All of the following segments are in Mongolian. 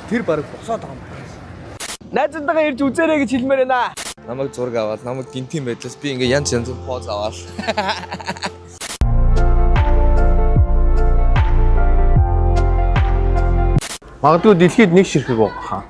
Тэр баг босоод байгаа юм байна. Найзуудтайгаа ирж үзээрэй гэж хэлмээр байна. Намайг зураг аваад, намайг гинтийн байдлаас би ингээ янз янз поз аваад. Магадгүй дэлхийд нэг ширхэг байгаа хаа.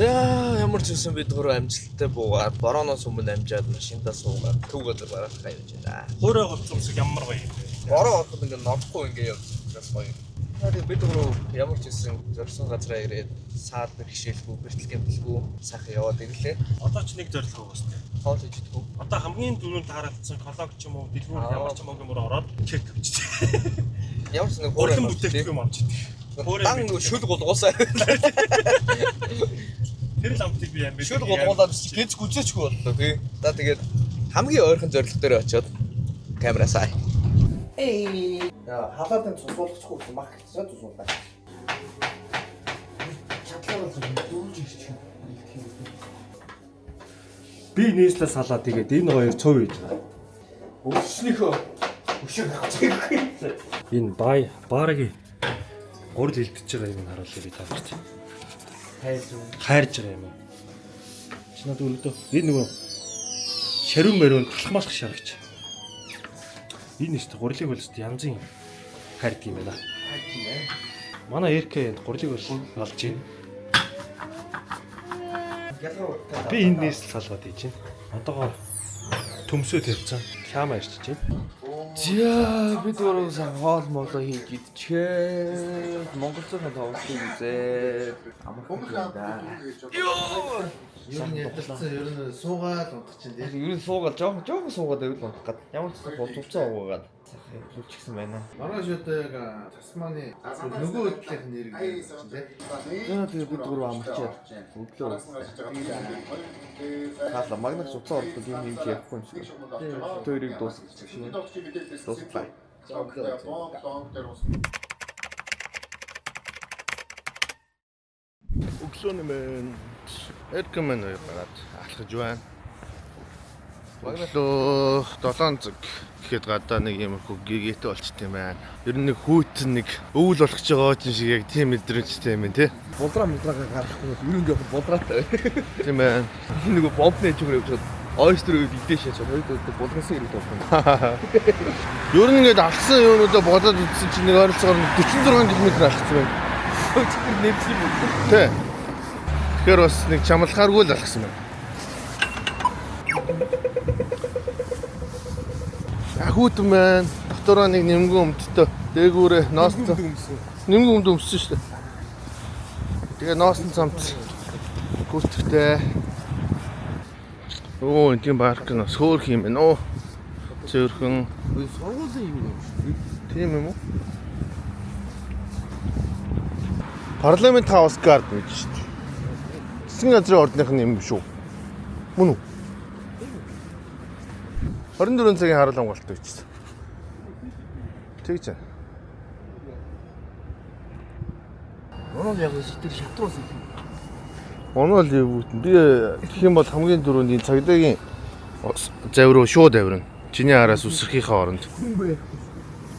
За ямар ч үсэн бид гурав амжилттай буугаад борооноос өмнө амжаад машиндаа суугаад төв газар барах гэж байна. Өөрөө голцсон ямар гоё юм бэ? Бороо ороход ингээ норхгүй ингээ явж бас гоё. Тэгээд бид гурав ямар ч үсэн зорьсон газараа ирээд саад бэрхшээлгүй, бэртэл гэмтэлгүй сайхан яваад ирлээ. Одоо ч нэг зорилго байгаа шүү дээ. Хоол хийж идэх үү? Одоо хамгийн түрүүнд тааралдсан колог ч юм уу, дэлгүүр Аа. ямар ч юм уу гэмээр ороод чек авчиж. Ямар ч нэг Гурлан бүтээгдэхүүн юм авч идэх. Хуурай Дан нөгөө шүл гулгуулсаа. Тэр л амтыг би амбай. Шүл гулгуулаад гез гүзээчгүй боллоо тий. За тэгээд хамгийн ойрхон зорилго дээр очиод камера сай. Яа, халаадын цус уулгачихгүй гэсэн мах гэсэн цус уулаа. Чадлаар бол дүүж ирчих. Би нийслэл салаад тэгээд энэ хоёр цув хийж байгаа. Өвснийхөө өшөг авчихгүй. Энэ бай баарагийн гурил илдэж байгаа юм харуулъя би та нарт. Хайж юм. Хайрж байгаа юм. Чи надад өргөдөө. Энэ нөгөө шарин мориун талхмалх шарагч. Энэ нэст гурилыг бол өст янзын хайрдаг юм байна. Манай РК энд гурилыг бол олж байна. Би энэ нийслэл салгаад хийж байна. Одоогоор төмсөө тавьсан. Хяма ирчиж байна. За бид гурав сайхан хоол моолоо хийж идчихээ. Монголцооны тоглолтыг үзээ. Амархан юм да. Ер нь ядалцсан, ер нь суугаад унтах чинь тий. Ер нь суугаад жоохон жоохон суугаад байвал унтах гад. Ямар ч гэсэн хувцас уугаад сайхан явуулчихсан байна. Маргааш одоо яг Тасманы нөгөө талынх нь нэрийг чинь тий. За тэгээ бид гурав амарчаад өглөө уулзлаа. Таалаа магнах уцаа орлоо юм юм ярихгүй юм шиг. Тэгээ хоёрыг дуусгачих шин. Дуслаа. Өглөөний мэн Эркмен хоёр гараад алхаж байна. Өглөө 7 цаг гэхэд гадаа нэг иймэрхүү гэгээтэй болчт юм байна. Ер нь нэг хүүтэн нэг өвөл болох гэж байгаа юм шиг яг тийм мэдрэмжтэй юм байна тий. Булраа мулраагаа гаргахгүй бол ер нь жоохон булраатай. Тийм байна. Нөгөө бомбны чигээр явж байгаад ойстер үед идээ шаач. Хоёр дээр булгасан ирээд байгаа юм. Ер нь ингээд алхсан юмнуудаа бодоод үзсэн чинь нэг ойролцоогоор 46 км алхсан байна. Тэр нэмсэн юм уу? Тий. Тэгэхээр бас нэг чамлахааргүй л алхсан байна. Хүүтэн байна. Дотороо нэг нэмгэн өмдтөө дээгүүрээ ноостой. Нэмгэн өмд өмссөн шүү дээ. Тэгээ ноосон цамц гүйтгтэй. Оо, энэ тийм парк нь бас хөөх юм байна. Оо. Цөөрхөн. Сургуулийн юм юм шүү. Тийм юм уу? Парламент House Guard гэж шүү дээ. Засгийн газрын ордных нь юм шүү. Мөн үү? 24 цагийн харуул амгалт гэж. Тэгж байна. Оноо яг тэр шатруус юм. Оноо л юу бүтэн. Би гэх юм бол хамгийн түрүүнд энэ цагдаагийн завь руу шууд авирна. Чиний араас үсрэхийнхээ оронд.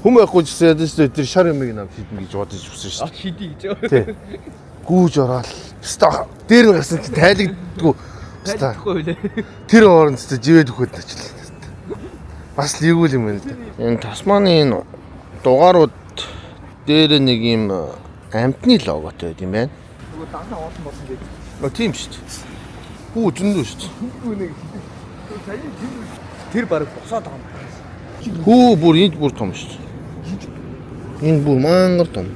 Хүн байхгүй ч гэсэн ядаж шүү дээ. Тэр шар юмыг нам шиднэ гэж бодож үсэн шүү дээ. Шидий гэж. Тий. Гүүж ороод өстой дээр нь гарсан чи тайлагддаггүй. Өстой. Тайлахгүй үлээ. Тэр хооронд өстой живээд өгөхөд очлаа. Бас л эвгүй юм байна л да. Энэ Тасманы энэ дугаарууд дээр нэг юм амтны логотой байд юм байна. Нөгөө дандаа олон болсон гэж. О тийм шүү дээ. Хүү зөндөө шүү дээ. Нэг сая тэр баг босоод байгаа юм байна. Хүү бүр энд бүр том шүү дээ. Энэ бүр мангар том.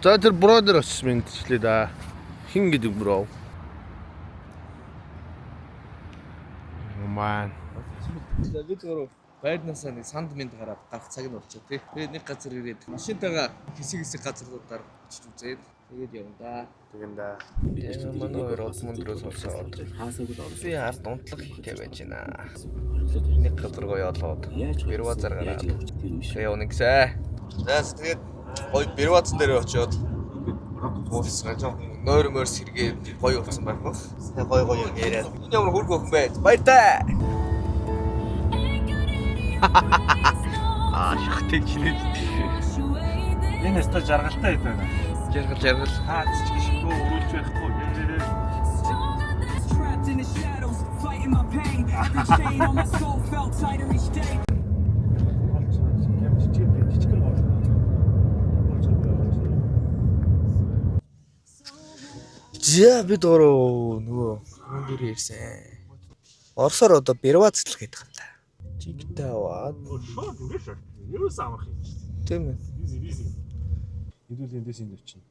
За тэр бродер очиж мэдчихлээ да. Хин гэдэг бро. Ман. За бид гурав байрнаасаа нэг санд минд гараад гарах цаг нь болчихоо тий. Тэгээд нэг газар ирээд машинтайгаа хэсэг хэсэг газруудаар очиж үзээд Тэгээд явна да. Тэгэн да. Манай хоёр Одмонд руу суугаад би ард унтлах хийхтэй байж байна. Нэг газар гоё олоод Бервазар гараад тэгээ явна гэсэн. За тэгээд гоё Бервазан дээр очиод уулзсан жоохон нойр мойр сэргээд гоё болсон байх ба. Тэгээ гоё гоё юм яриад. Энэ ямар хөргөх охин бэ? Баяртай. Аа шахтыг чинэж. Энэ өстой жаргалтай хэд байна. Жаргал жаргал. Хаа ч гიშгүй өрүүлж байхгүй. Гэрээрээ. Trapped in the shadows, fighting my pain. Every chain on my soul felt tighter each day. Жижиг жижиг гол. За бид гурав нөгөө хүн дээр ирсэн. Оросоор одоо Бервазлах гэдэг юм та. Чигтэй аваад. Шууд ингэ шууд. Юус амарх юм. Тийм ээ. Easy easy. Хэдүүл эндээс энд очино.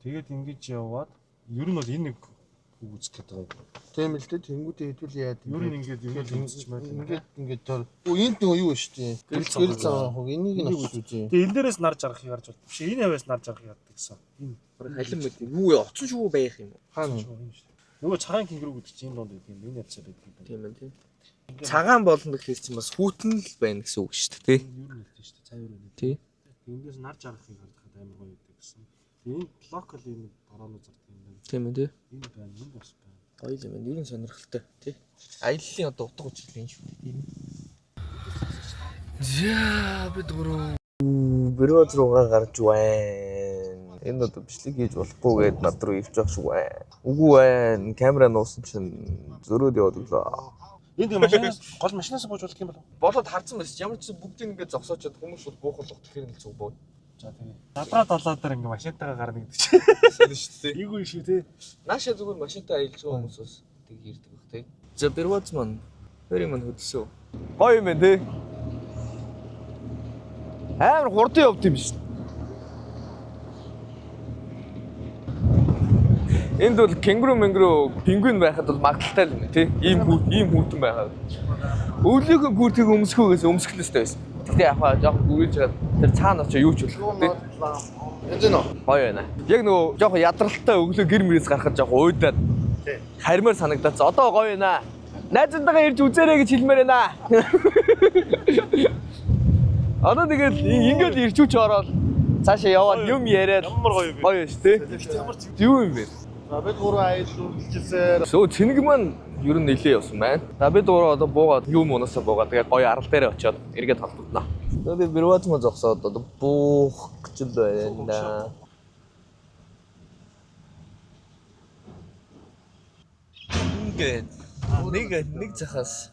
Тэгээд ингэж яваад ер нь бол энэ нэг үг үзэх гээд байгаа. Тийм л дээ. Тэнгүүдээ хэдүүл яад. Ер нь ингээд ер нь үзчих маяг. Ингээд ингээд тор. Өө энд нөгөө юу шүү дээ. Гэрэл зам хог энийг нь очиж үзье. Тэгээ энэ дээрээс нар жаргахыг харж бол. Биш энэ хавьяас нар жаргахыг яддаг гэсэн. Энэ Халин мэт. Юу вэ? Оцсон шүү байх юм уу? Хаана? шүү энэ шүү. Нөгөө цагаан кенгуру гэдэг чинь энэ донд байдаг юм. Энэ явцаа байдаг юм. Тийм ээ тийм. Цагаан болно гэхэр чинь бас хүүтэн л байна гэсэн үг шүү дээ, тий? Ер нь л тийм шүү дээ. Цаа ер нь. Тий. Эндээс нар жаргахыг харахад амар гоё байдаг гэсэн. Тэгээ энэ локал энэ бараанууд зардаг юм байна. Тийм ээ тий. Энэ байна, энэ бас байна. Гоё юм байна. Ер нь сонирхолтой тий. Аяллаа одоо утга учир юм шүү дээ. Тийм. За бид гурав Берваз руугаа гарч байна. Энэ одоо бичлэг хийж болохгүй гээд над руу ирж байгаа шүү байна. Үгүй байна. Камера нуусан чинь зөрөөд яваад өглөө. Энд тэгээ машинаас гол машинаас бууж болох юм болов? Болоод харцсан байсан. Ямар ч зүйл бүгдийг ингээд зогсоочод хүмүүс шууд буух болох тэгэхээр л зүг боо. За тэгээ. Надраа далаа дээр ингээ машинтайгаа гарна гэдэг чинь. Сайн шүү дээ. Эйгүй шүү те. Нааша зүгээр машинтай аялж байгаа хүмүүс бас тэг ирдэг бах тий. За Берваз маань хоёр юм хөдөлсөн. Гоё юм байна тий. Амар хурдан явд юм шин. Энд бол кенгуру мэнгуру пингвин байхад бол магадaltaй л юм тий. Ийм хүүт ийм хүүтэн байхад. Өвлийнхөө гүртийг өмсөхөөгөөс өмсөх л ёстой байсан. Гэтэ яг хаа жоохон гүрэж чад тэр цаана очиж юу ч болох тий. Энд нөө. Гоё байна. Яг нөгөө жоохон ядралтай өглөө гэр мөрөөс гарахад жоохон уйдаад харимаар санагдаад. Одоо гоё байна. Найзуудтайгаа ирж үзээрэй гэж хэлмээр байна. Одоо тэгэл ингээд ирчүүч ороод цаашаа яваад юм яриад Ямар гоё юм бэ? гоё шүү дээ. Юу юм бэ? За бид гурван аялал үргэлжилсээр. Сөө цэник маань ер нь нилээ явсан байна. За бид гурав одоо буугаад юм унаасаа буугаад тэгээ гоё арал дээрээ очиод эргээд холбогдно. Одоо би Берваз маа зогсоод одоо буух гэж л байна. Ингээд нэг нэг захаас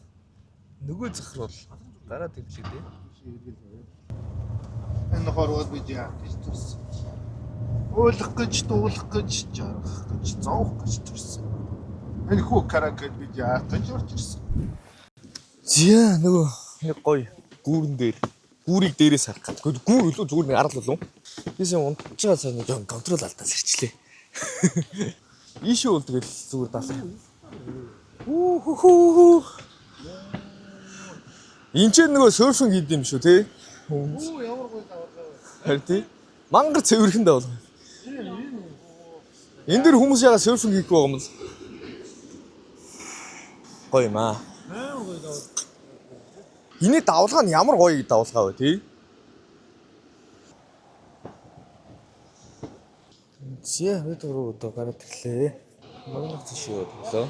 нөгөө зах руу гараад ирлээ дээ. Энэ нохорууд бид яах гэж төрсөн. Уйлах гэж, дуулах гэж, жаргах гэж, зовх гэж төрсөн. Энэ хүү каракад бид яах гэж орж ирсэн. Зя нөгөө нэг гоё гүүрэн дээр гүүрийг дээрээс харах гад. Гүүр илүү зүгээр нэг арал болов. Бисээ унтж байгаа цаа нэг контрол алдаа сэрчлээ. Ийшээ бол тэгэл зүгээр далах. Үхүхүү. Энд ч нөгөө серфинг хийд юм шүү тий. Оо ямар гоё давалгаа. Харин тий. Мангар цэвэрхэн давал. Энэ дэр хүмүүс яга серфинг хийхгүй байгаа юм бол. Гоё юм аа. Энэ давлгаа нь ямар гоё давлгаа вэ тий? Зэ бид гурав одоо гараад ирлээ. Магнах тийш яваад өглөө.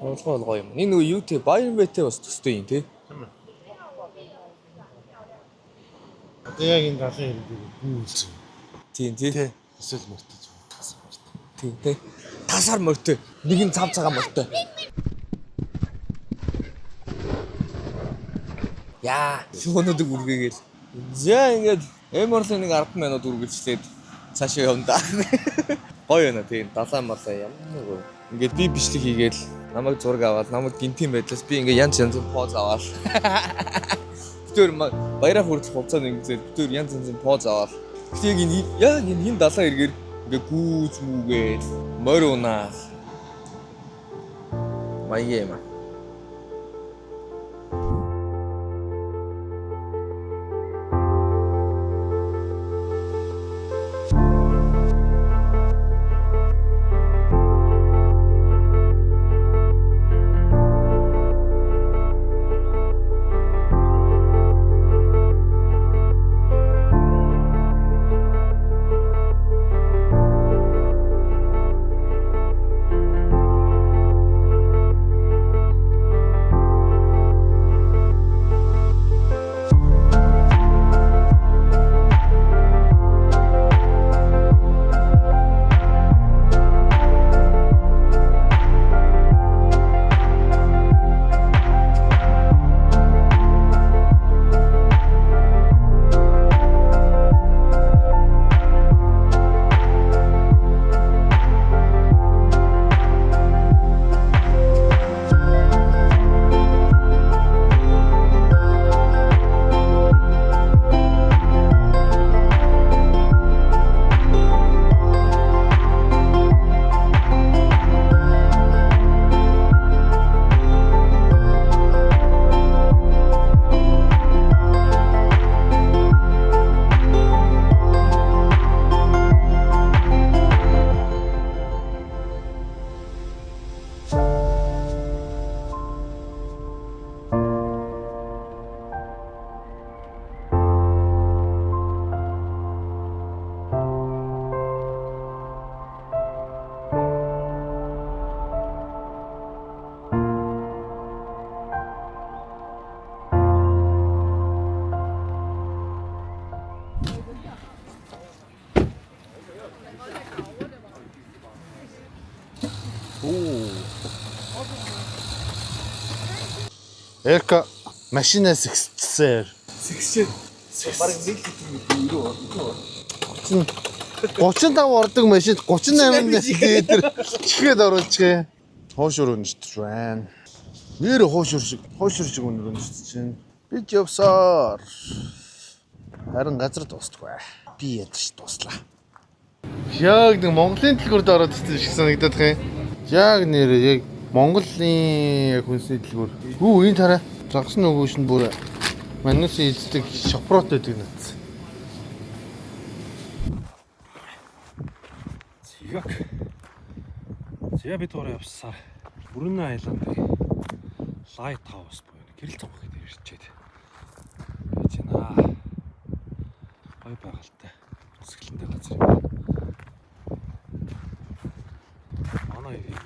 Давлгаа бол гоё юм. Энэ нөгөө юу те Byron Bay-тэй бас төстэй юм тий. Одоо яг энэ далайн хэрэг дээр гүйлсэн. Тийм тий. Эсвэл мөртөж тас мөрт. Тийм тий. Тасар морьтой. Нэг нь цав цагаан морьтой. Яа, шүүнүүдийг үргээгээл. За ингээд Эморлын нэг 10 минут үргэлжлээд цаашаа явна да. Гоё байна тийм далайн малаа ямар гоё. Ингээд би бичлэг хийгээл намайг зураг аваад намайг гинтийн байдлаас би ингээд янз янзын поз аваад. Битээр баяраа хүртэл хувцас ингэзээд битээр янз янзын поз аваад. Гэтэ яг энэ яг энэ энэ далайн эргээр ингээ гүүз мүгээл морь унаал. Маяг юм аа. Эрка машинаас ихсчихсээр. Сэгсчээ. Бараг 1 литр мэдээ 90 35 ордог машинд 38 литр чихээд оруулчихъя. Хоошор өнөртөж байна. Нэр хоошор шиг, хоошор шиг өнөр өнөртөж байна. Бид явсаар. Харин газар дуустгүй. Би ядаж дууслаа. Яг нэг Монголын дэлгүүрд ороод ирсэн шиг санагдаад их юм. Яг нэр яг Монголын яг хүнсний дэлгүүр. Хүү энэ тараа загас нөгөөш нь бүр манусын эздэг шопрот байдаг надад. Яг. За бид гурав явсаар Бруней Айландын Light House буюу гэрэл цонх гэдэг ирчээд байж байна. Гой байгальтай үзэсгэлэнтэй газар юм байна. Манай нэг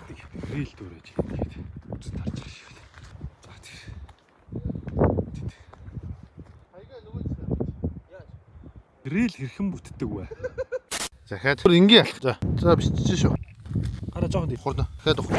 гэрэл дүүрэж ингээд үзэн тарж байгаа шиг байна. За тийм. Тэнд. Гэрэл хэрхэн бүтдэг вэ? Захиад бүр энгийн алах. За. За биччихэ шүү. Гараа жоохон дээ. Хурдан. Дахиад ухах.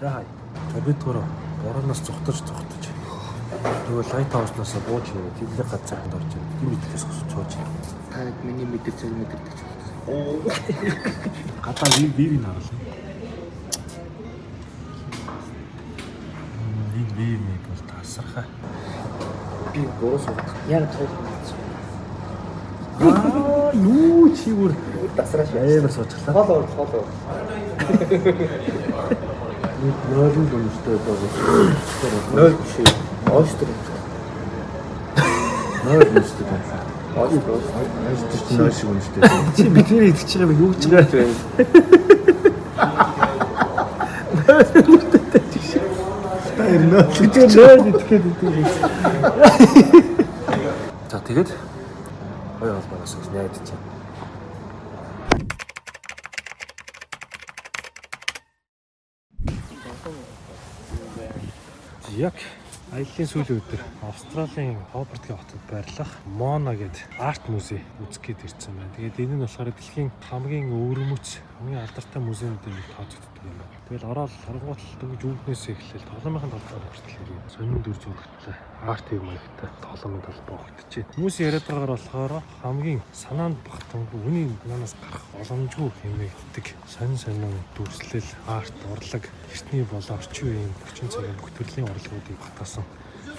За хай. За бид гурав бороноос зүхтаж нөгөө Light House-наас бууж ирээд тэдний газар орж ирээд тийм идэхээс сууж. Та миний мэдэр цаг мэдэрдэг ч болсон. Гадаа вивийг харуулна. Энэ вивийг бол тасархай. Би гурав суудах. Яг тоол мэдсэн. Аа юу чи бүр Дасрааш. амар суучлаа. Хоол ор хоол ор. Нэг нойлон дүнжтэй байгаа. Нойл биш үү? Ойстер юм. Нойл дүнжтэй байна. Ойстер. Ойстер чинь нойл шиг үнэтэй. Чи бидний идэж байгаа юм юу гэж байгаа юм? Та ер нойл идэх нойл идэх гэдэг юм. За тэгээд хоёр холбоноос гэж найдаж байна. Яг аяллаа сүүлийн өдөр Австралийн Хобартгийн хотод байрлах Мона гэдэг арт музей үзэх гээд ирсэн байна. Тэгээд энэ нь болохоор дэлхийн хамгийн өвөрмөц, хамгийн алдартай музейнүүдийн нэг тооцогддог юм байна. Тэгэл ороод харангуут л дөнгөж үүднээс эхлээл тоглоомын талбай хүртэл ингээд сонин дүр зурагтай арт юм маягтай тоглоомын талбай огтжээ. Хүмүүс яриад байгаагаар болохоор хамгийн санаанд багтангүй үний санаанаас гарах боломжгүй хэмээгддэг сонин сонин дүрслэл, арт, урлаг, эртний болон орчин үеийн орчин цагийн бүх төрлийн урлагуудыг багтаасан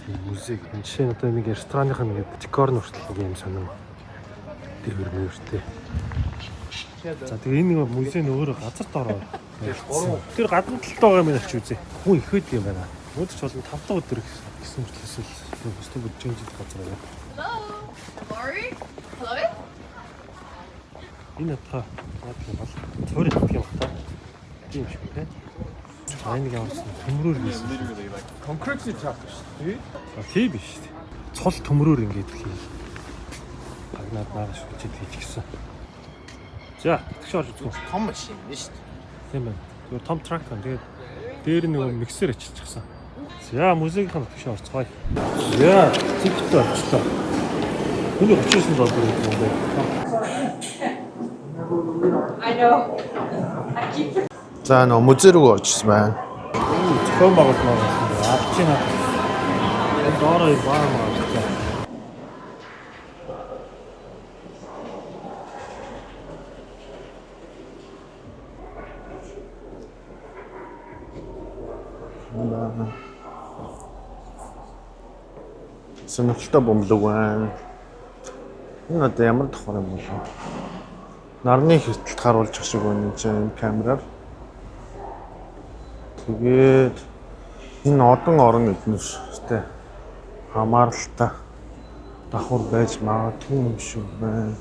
юм музей. Энэ жишээ нь одоо нэг рестораных нь ингээд декор нь хүртэл нэг юм сонин тэр хөрмөртэй. За тэгээ энэ нэг музей нь өөрөө газарт ороо. Тэр гадна талд байгаа юм ачи үзье. Хүн их байд юм байна. Өнөөдөр ч болон 5 дахь өдөр гэсэн мэт эсвэл өстө бүжигжид газар байна. Hello, Lori. Hello. Энэ хатгаа наад юм бол цорь идэх юм бата. Тийм шиг те. А энэ ямарсан төмрөөр хийсэн. Concrete truck шүү дээ. А тийм биш шүү дээ. Цол төмрөөр ингээд хий. Гагнаад наагаш хүчээд хийчихсэн. За, тэгш орж үзсэн. Том машин юм шүү дээ. Тийм байна. Зүгээр том truck байна. Тэгээд дээр нэг миксер ачилчихсан. За, музейгийн тэгш орцгоё. За, ticket авчлаа. Миний 39 доллар гэдэг юм байна. За нөө музей рүү орчихсон байна. Зохион байгуулалт маань авч байна. Энэ доороо баа маа авчихсан. Сонирхолтой бөмбөлөг байна. Энэ одоо ямар давхар юм болов? Нарны хэртэлт харуулж шиг байна энэ чинь камераар. Тэгээд энэ одон орон эднэртэй хамааралтай давхар байж магадгүй юм шиг байна.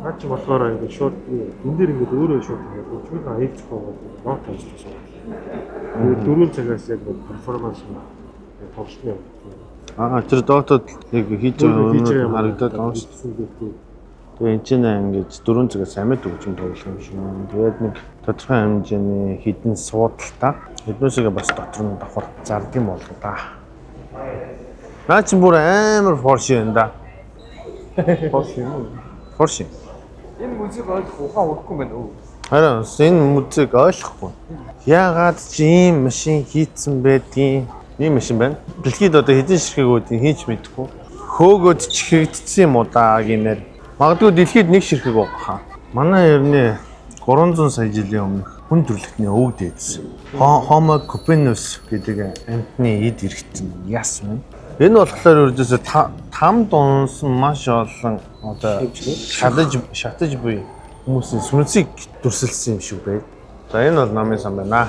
Наад чи болохоор ингээд шууд энэ дээр ингээд өөрөө шууд ингээд хөгжмийн аяг зохиогоод нот ажилласан. Тэгээд 4 цагаас яг нэг перформанс нь тоглолтны явагдсан. Аа тэр дотоод яг хийж байгаа юм харагдаад байгаа шүү дээ. Тэгээ энэ чинь ингээд 4 цагаас амьд хөгжим тоглох юм шиг байна. Тэгээд нэг тодорхой хэмжээний хідэн суудалтай. Эднүсгээ бас дотор нь давхар зардаг юм болоо да. Наа чи бүр амар форш юм да. Форш юм уу? Форш. Энэ музейг ойлгох ухаан өрөхгүй байна өө. Харин энэ музейг ойлгохгүй. Яагаад чи ийм машин хийцэн байдгийг? Ийм машин байна. Дэлхийд одоо хэдэн ширхэг үүдийг хийж мэдэхгүй. Хөөгөөд чихэгдсэн юм уу даа гэмээр. Магадгүй дэлхийд нэг ширхэг байгаа хаа. Манай эртний 300 сая жилийн өмнө хүн төрөлхтний өвөг дээдс. Homo cupenus гэдэг амьтны эд эрхтэн яс юм. Энэ болохоор ердөөсөө там дунсан маш олон одоо шалаж шатаж буй хүмүүсийн сүнсийг дүрсэлсэн юм шиг байг. За энэ бол номын сан байна.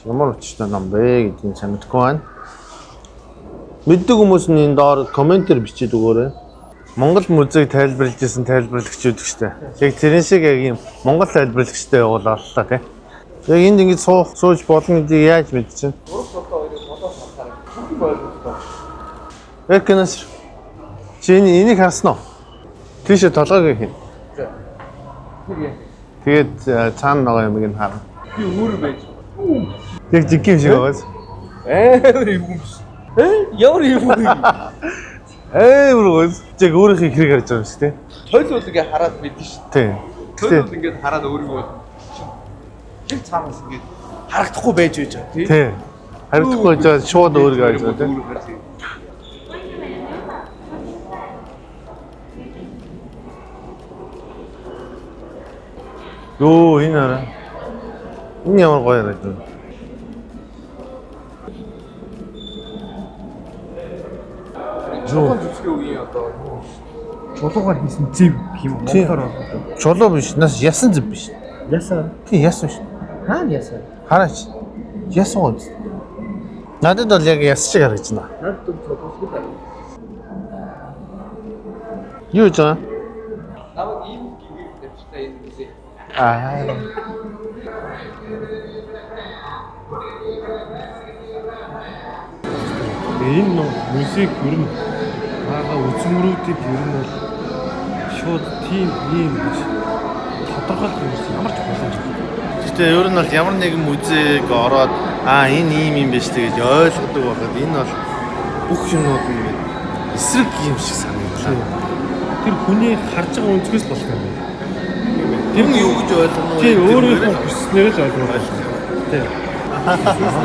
Ямар учиртай ном бэ гэдгийг сайн мэдэхгүй байна. Мэддэг хүмүүс нь энэ доор комментэр бичээд өгөөрэй. Монгол музейг тайлбарлаж исэн тайлбарлагч үүдэг штэ. Яг тэрэн шиг яг юм Монгол тайлбарлагчтай явуулааллаа тий. Яг энд ингэж суух сууж болно гэдгийг яаж мэдчихэв? Ураг толгой хоёрыг болоос харахаар бүх юм ойлгомжтой. Экэнэс чи энийг харсан уу? Тийшээ толгойг хийн. За. Тэр яа. Тэгээд цаана байгаа юмыг нь харна. Би өөрөө байж. Яг жиг юм шиг байгаас. Амар юм биш. Э? Ямар юм бэ? Амар гоёс. Яг өөрийнхөө хэрэг харж байгаа юм шиг тий. Тойл бол ингээ хараад мэдэн шүү. Тий. Тойл бол ингээ хараад өөрийгөө тэр цаанаас ингээ харагдахгүй байж байж байгаа тий. Тий. Харагдахгүй байж байгаа шууд өөрийгөө харж байгаа тий. Өөрийгөө харж байгаа. Йоо энэ арай. Энэ ямар гоё харагдав. Чулуун жүжигчдийн үеийн одоо Чулуугаар хийсэн зэв юм уу? Тийм. Монголоор бол. Чулуу биш, нас ясан зүв биш. Ясаа. Тий, ясан биш. Хаана ясаа? Хараач. Ясан уу? Надад бол яг яс шиг харагдаж байна. надад чулуу шиг л. Юу гэж байгаа? Намайг ийм гигээр тавьчихлаа энэ музей. Аа. Тэгээ энэ нөө музейг ер нь байгаа үзмөрүүдийг ер нь бол шууд тийм ийм гэж тодорхойлох юм ямар ч боломжгүй. Гэтэ ер нь бол ямар нэгэн музейг ороод аа энэ ийм юм биш гэж ойлгодог байхад энэ бол бүх юмнууд нь ингээд эсрэг юм шиг санагдлаа. Тэр хүний харж байгаа өнцгөөс л болох юм байна. Тэр нь юу гэж ойлгоно вэ? Тийм өөрийнхөө хүснээр л ойлгох болно. Тийм.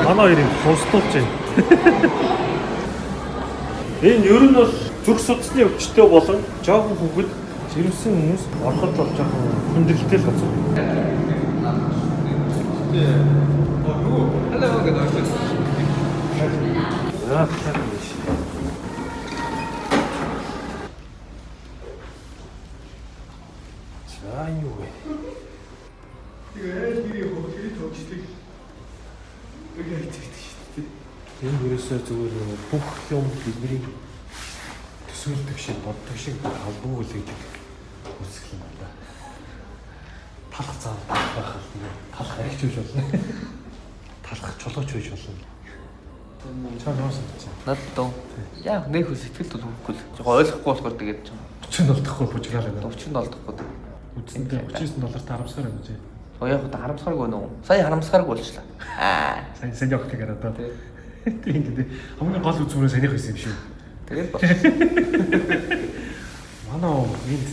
Манай хоёрын хустуулж байна. Энэ ер нь бол зүрх судасны өвчтөй болон жоохон хүүхэд жирэмсэн хүмүүс ороход бол жоохон хүндрэлтэй л газар. Юу? Халаа гэдэг ойлгож. За, тийм биш. бичлэг. Үгүй хийдэг шүү дээ. Энэ ерөөсөө зүгээр нэг бүх юм бидний төсөөлдөг шиг боддог шиг албагүй л гэдэг үсгэл юм байна. Талах зав байх болно. Талах аригч биш болно. Талах чулууч биш болно. Чам ямар санагдаж байна? Надад доо. Яг нэг хөл сэтгэлд бол хүрхгүй л. Жохоо ойлгохгүй болохоор тэгээд ч 30 долдохгүй бужиграал байна. 30 долдохгүй. Үндсэндээ 39 доллар тарамсгаар юм чи. Оо яг хаа харамсахааргүй нөө. Сая харамсахааргүй болчлаа. Аа. Сайн сайн явах гэхээр одоо. Тийм гэдэг. Хамгийн гол үзмөрөө санийх байсан юм шүү. Тэгээд бол. Манай он энд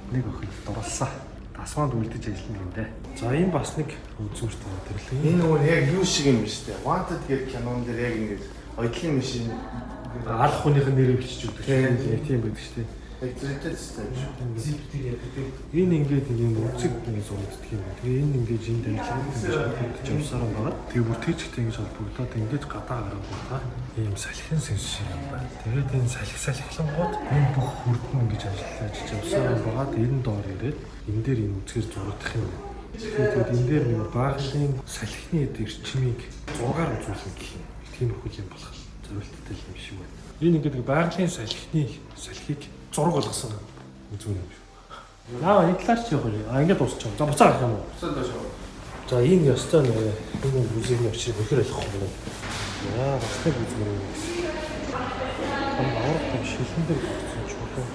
нэг охин дурлалаа. Тасманд үлдэж ажиллана гэмдэ. За энэ бас нэг үзмэрт төрлөө. Энэ нөгөө яг юу шиг юм биш үү? Wanted гэх кинон дээр яг ингэж оюутлын машин Алх хүнийх нь нэрийг бичиж өгдөг шүү дээ. Яг тийм байдаг шүү дээ. яг зэрэгтэй зүстэй юм шүү. Зип дээр яадаг. Энэ ингээд нэг юм үзэг ингэ зурагддаг юм байна. Тэгээ энэ ингээд энэ дамжлагууд ингэж холбогдож явсаар юм байна. Тэгээ бүр тийчтэй ингэж холбогдоод ингэж гадаа гарангуудаа ийм салхин сэнс шиг юм байна. Тэгээд энэ салхи салхилангууд энэ бүх хүрдэн ингэж ажиллаж явсаар юм байгаа. Энэ доор ирээд энэ дээр энэ үзгээр зурагдах юм байна. Тэгэхээр тэгээд энэ дээр нэг байгалийн салхины эд эрчмийг зургаар үзүүлнэ гэх юм. Тиймэрхүү юм болох зориулттай юм шиг байна. Энэ ингээд нэг байгалийн салхины салхийг зураг болгосон үзмэр юм шүү. Наа энэ талаар ч явах юм. А ингээд дуусчих. За буцаа гарах юм уу? Буцаад доош. За энэ ёстой нэг энэ музейний учрыг үнэхээр ойлгохгүй байна. За бас нэг үзмэр юм гэсэн. Том аврах юм шилэн дээр гарсан чулуу.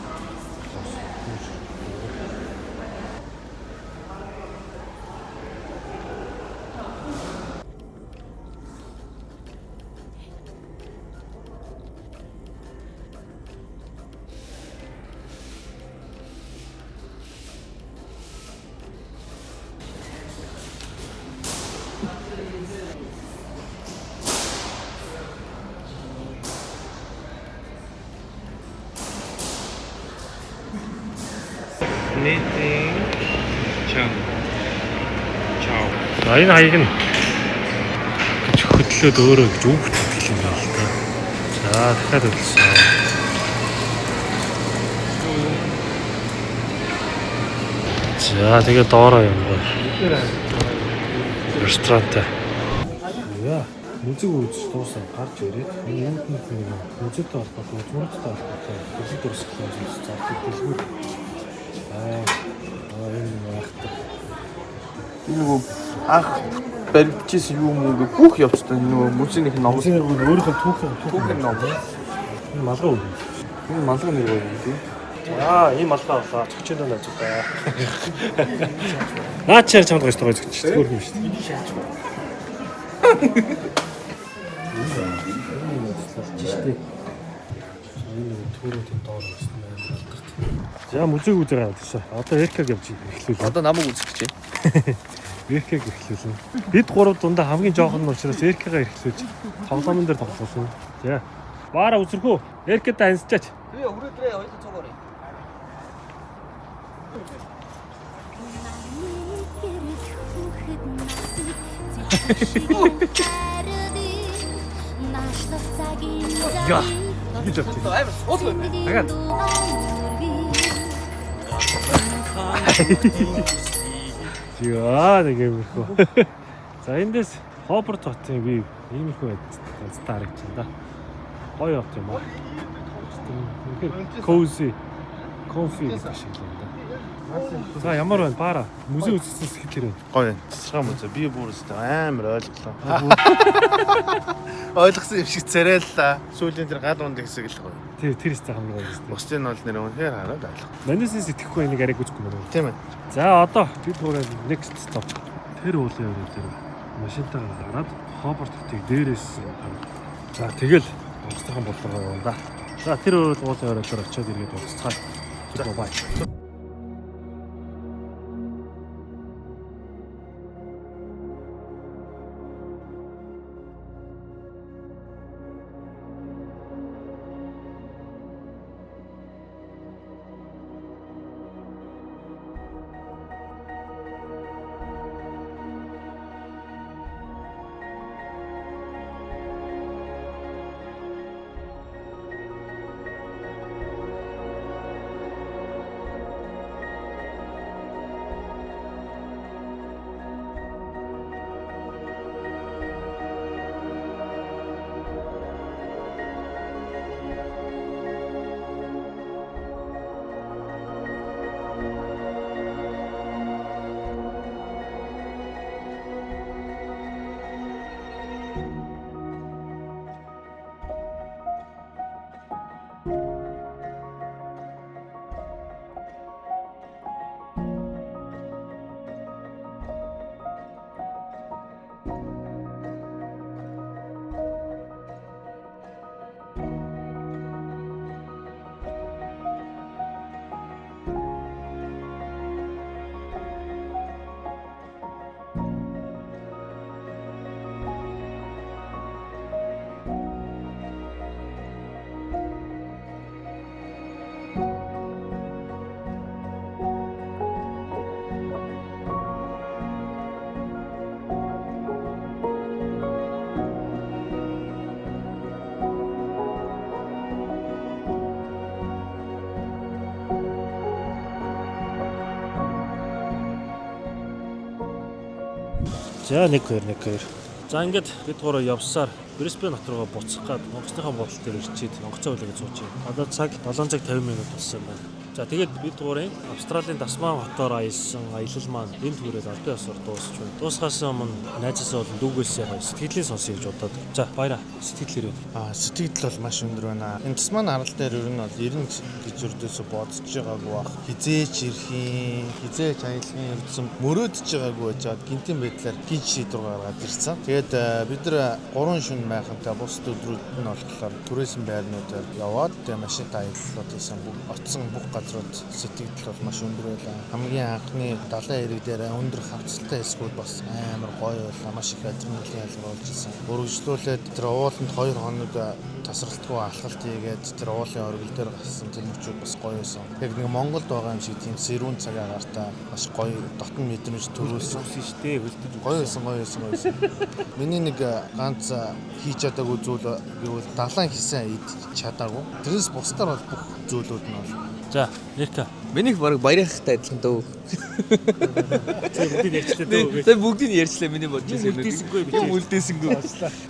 За энэ хаяг нь гэж хөдлөөд өөрөө гэж үг гэх юм байна л да. За дахиад хөдөлсөн. За тэгээд доороо юм байна. Ресторантай. Яа, музей үзэж дуусаа гарч ирээд энэ юунд нэг музейтэй холбоотой, үзмөртэй холбоотой дэлгэр дурсгалын зүйлс зардаг дэлгүүр. Аа энэ айхтар. Энэ нөгөө анх баригдчихсэн юм уу гэ бүх явцтай нөгөө музейнийх ном. Музейн өөрийнх нь түүхэн Түүхэн ном. Энэ малгай үг. Энэ малгай нэр гоё юм тий. Аа, ийм малгай авлаа. Цогчийн доо найзуудаа. Наа чаар чамд гойж байгаа зөгч. Зүгээр юм шүү дээ. Энийг шааж байна. Энэ нэг түүрийн доор байсан амар алдарт. За музейг үзээ гараад ирсэн. Одоо Эркаг явж эхлүүлээ. Одоо намайг үзэх гэж байна. Эркаг эхлүүлнэ. Бид гурав дундаа хамгийн жоохон нь учраас Эркагаа эрхлүүлж тоглоомн дээр тоглуулна. За. Баараа үзэрхүү. Эркэд танилцаач. Тэгээ өрөөдрөө хоёулаа цуг оръё. Яа. Гэж авчих. Амар суул байна. Дахиад. За нэг юмэрхүү. За эндээс Хобарт хотын бие иймэрхүү байдалтай харагдаж байна да. Гоё явт юм аа. Үнэхээр cozy, comfy гэдэг шиг л юм да. За ямар байна бара? Музей үзсэн сэтгэл хэрэг. Гоё. Цэцэрхэн музей. Би бүр өстэй амар ойлголоо. Ойлгосон юм шиг царайллаа. Сүүлийн тэр гал унд хэсэг л гоё. Тэр хэсэг хамгийн гоё юм. Бусдын нь бол нэр үнэхээр хараад ойлгох. Манайс сэтгэхгүй энийг арай гүцэхгүй байна. Тийм ээ. За одоо бид гурав next stop. Тэр уулын өрөө дээр машинтайгаа гараад Хобарт хотыг дээрээс харна. За тэгэл онгоцныхан бодлогоо явна да. За тэр уулын өрөө дээр очиод иргээд уулзцгаая. Түр бай. За 1 2 1 2. За ингээд бид гурав явсаар Брисбен хот руугаа буцах гад онгоцныхоо буудлын дээр ирчээд онгоцоо хүлээгээд сууж байна. Одоо цаг 7 цаг 50 минут болсон байна. За тэгээд бид гурын Австралийн Тасман хотоор аялсан аялал маань энд хүрээд албан ёсоор дуусч байна. Дуусахаас өмнө найзаасаа болон дүүгээсээ гоё сэтгэлийн сонсъё гэж бодоод. За баяраа сэтгэл хэрэг. Сэтгэл бол маш өндөр байна. Энэ Тасман арал дээр ер нь бол 90 гэж өрдөөсө бодож байгаагүй бах. Хизээч ирэхийн, хизээч аялахын ердсөн мөрөөдөж байгаагүй байжгаад гинтийн байдлаар гинт шийдвэр гаргаад ирсэн. Тэгээд бид нар 3 шөнө майхантай бус өдрүүд нь болохоор түрээсэн байрнуудаар яваад тэгээд машинтай аяллууд хийсэн. Бүх очсон бүх газрууд сэтгэл бол маш өндөр байлаа. Хамгийн анхны далайн эрэг дээр өндөр хавцалтай хэсгүүд бас амар гоё байлаа. Маш их адреналин ялгаруулж ирсэн. Үргэлжлүүлээд тэр ууланд 2 хоног тасралтгүй алхалт хийгээд тэр уулын оргил дээр гарсан тэр мөчүүд бас гоё байсан. Яг нэг Монголд байгаа юм шиг тийм сэрүүн цаг агаартай маш гоё дотн мэдрэмж төрүүлсэн. Үсэн штэ хөлдөж Гоё байсан, гоё байсан, гоё байсан. Миний нэг ганц хийж чадаагүй зүйл гэвэл далайн хийсэн идэж чадаагүй. Тэрнээс бусдаар бол бүх зүйлүүд нь бол За Эрка. Минийх баг баярынхтай адилхан дөө. За бүгдийг ярьчлаа дөө. Тэгээ бүгдийг нь ярьчлаа миний бодож байсан Юм үлдээсэнгүй би. Юм үлдээсэнгүй.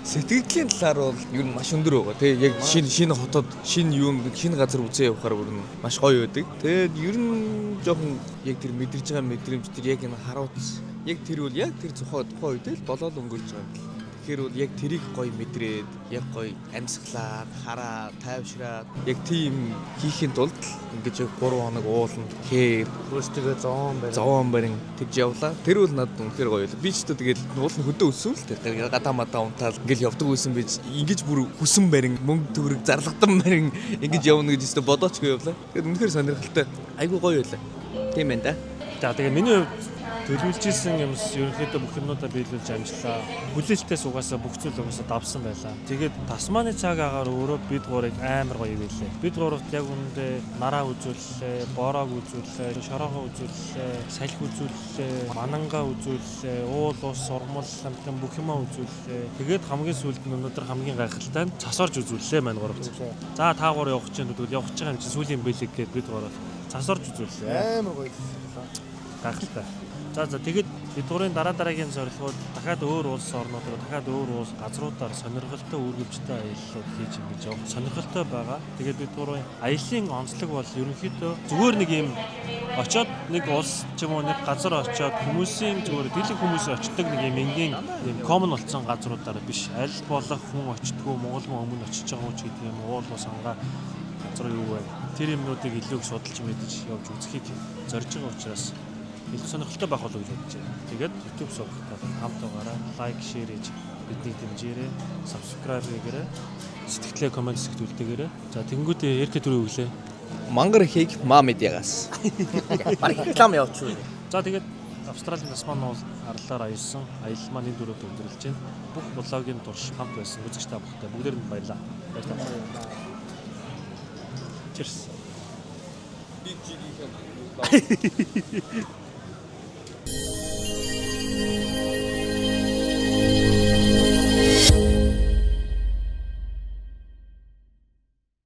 Сэтгэгдлийн талаар бол ер нь маш өндөр байгаа. Тэгээ яг шинэ шинэ хотод шинэ юм шинэ газар үзээ явахаар бүр нь маш гоё байдаг. Тэгээд ер нь жоохон яг тэр мэдэрж байгаа мэдрэмж тэр яг энэ харууц яг тэр үл яг тэр тухайн тухайн үед л болоод өнгөрч байгаа юм л. Тэгэхээр бол яг тэрийг гоё мэдрээд, яг гоё амьсгалаад, хараад, тайвшраад яг тийм хийхин тулд л ингэж яг 3 хоног ууланд хээр өөртөө зовоон барь. зовоон барин тэгж явлаа. Тэр бол надад үнэхээр гоё байлаа. Би ч одоо тэгэл уул нь хөдөө өссөн л тэр гадаа мадаа унтаал ингээл явдаг байсан би ч ингэж бүр хүсэн барин мөнгө төгрөг зарлагдан барин ингэж явна гэж өстө бодоочгүй явлаа. Тэгээд үнэхээр сонирхолтой. Айгуу гоё байлаа. Тийм байна да. За тэгээ миний хувьд төлөвлөж исэн юмс ерөнхийдөө бүх юмнуудаа биелүүлж амжлаа. Хүлээлтээс угаасаа бүх зүйл угаасаа давсан байлаа. Тэгээд Тасманы цаг агаар өөрөө бид гурыг амар гоё ивэлээ. Бид гуравт яг үүндээ нараа үзүүллээ, бороог үзүүллээ, шороогоо үзүүллээ, салхи үзүүллээ, манангаа үзүүллээ, уул ус, урмал, амтан бүх юмаа үзүүллээ. Тэгээд хамгийн сүүлд нь өнөөдөр хамгийн гайхалтай нь цас орж үзүүллээ маань гуравт. За та гурав явах чинь тэгвэл явах гэж байгаа юм чинь сүүлийн бэлэг гээд бид гурав цас орж үзүүллээ. Амар гоё. Гайхалтай. За тэгээд бид гурын дараа дараагийн зорилгууд дахиад өөр улс орнууд руу дахиад өөр улс газруудаар сонирхолтой үүргэвчтэй аяллууд хийж ингэж явах сонирхолтой байгаа. Тэгээд бид гурын аяллын онцлог бол ерөнхийдөө зүгээр нэг юм очоод нэг улс ч юм уу нэг газар очоод хүмүүсийн зүгээр дэлхийн хүмүүс очдог нэг юм энгийн юм common болсон газруудаар биш. Аль болох хүн очдгоо Монгол хүн өмнө очиж байгаа ч гэдэг юм уул ус ангаа газар юу вэ? Тэр юмнуудыг илүү их судалж мэдэж явж үзэхийг зорж байгаа учраас илүү сонирхолтой байх болов уу гэж бодож байна. Тэгээд YouTube сувагтаа хамт байгаарай, лайк, share хийж биднийг дэмжээрэй, subscribe хийгээрэй, сэтгэлээ коммент хэсэгт үлдээгээрэй. За тэгэнгүүтээ Эркэ түрүү өглөө. Мангар ихийг маа медиагаас. Бараг реклам явуулчих. За тэгээд Австралийн Тасман уул арлаар аялсан аялал маань энэ дөрөвд өндөрлөж байна. Бүх блогийн турш хамт байсан үзэгч та бүхэндээ бүгдээрэнд нь баярлалаа. Баярлалаа. Cheers. Би жигийнхээ